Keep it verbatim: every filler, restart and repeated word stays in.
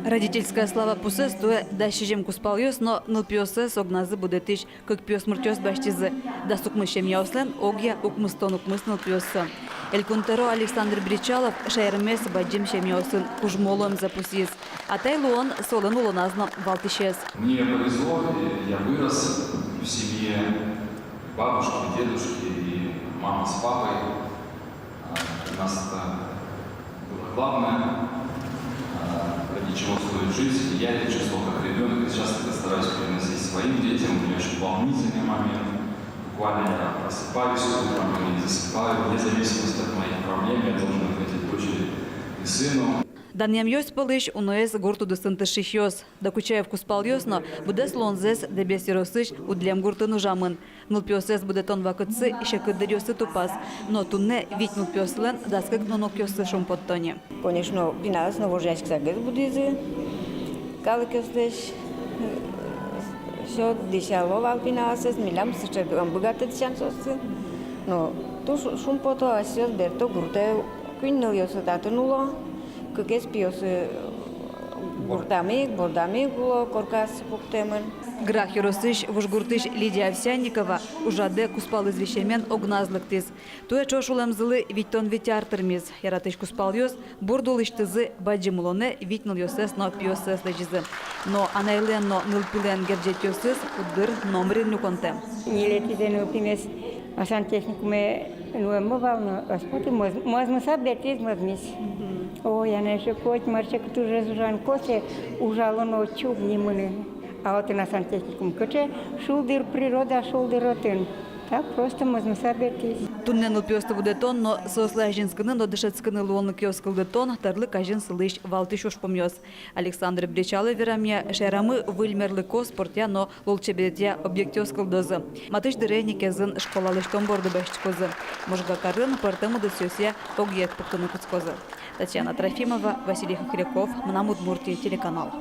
«Родительская слава» пусэз туэ дас сизьым кузпалъёс но нылпиоссэс огназы будэтӥсь кык пиосмуртъёс басьтӥзы. Дас укмыс семьяослэн огъя укмыстон укмыс нылпиоссы. Элькун тӧро Александр Бречалов шаермес бадӟым семьяосын кужмо луэмзэ пусйиз. Атай луон солэн улоназ но валтӥсез. Мне повезло, и я вырос в семье бабушки, дедушки и мама с папой. А, у нас это было главное, а, ради чего стоит жизнь. И я это чувствовал как ребёнок, и сейчас это стараюсь переносить своим детям. У меня очень волнительный момент. Буквально я просыпаюсь утром и засыпаю, вне зависимости от моих проблем, я должен ответить дочери и сыну. Данъямъёс пӧлысь уноез гурт удысын тыршисьёс. Докучаев кузпалъёс но быдэс улонзэс Дэбес ёросысь Удлем гуртын ужамын. Нылпиоссэс будэтон вакытсы секыт дыръёссы тупаз. Но туннэ вить нылпиослэн дас кык нунокъёссы шумпотто ни. Конечно, пиналъёс но вожъяськыса гес будӥзы. Калыкъёслэсь, э, всё, дӥсяло вал пиналъёсыз, милям сыӵе ӧм быгатэ дӥсян соосты. Но туж шумпото, асьсэос берто гуртэ, куинь нылъёсы татын уло, кыкез пиосы гуртамы ик, бордамы ик уло, коркаоссы пуктэмын. Грах ёросысь Вужгуртысь Лидия Овсянникова ужрадэ кузпалыз висемен огназ лыктӥз. Туэ ӵош улэмзылы витьтон вить ар тырмиз. Яратӥсь кузпалъёс бурд улысьтызы бадӟым улонэ вить нылъёссэс но пиоссэс лэзизы. Но анайлэн но нылпилэн герӟетъёсыз куддыр номырин люконтэ. Ньылетӥзэ нылпимес на сантехникуме нуэммы вал но, ӧз поты, мӧз-, мӧзмыса бертӥз, мӧзмиз. Ой, анай, шуэ, коть мар секыт ужез ужан косэ, ужало но, чуг ни мыны. А отын на сантехникум кыӵе шулдыр, природа шулдыр отын. Так просто мӧзмыса бертӥз. Туннэ нылпиосты будэтон но соослы азинскыны но дышетскыны луонлыкъёс кылдытон — тӧрлык азьын сылӥсь валтӥсь ужпумъёс. Александр Бречалов верамъя, шаерамы выль мерлыко, спортъя но лулчеберетъя объектъёс кылдозы. Матысь дыре Никезын школа лэсьтон борды басьтӥськозы. Можга карын пӧртэм удысъёсъя огъет пуктыны кутскозы. Татьяна Трофимова, Василий Хохряков, «Мынам Удмуртие» телеканал.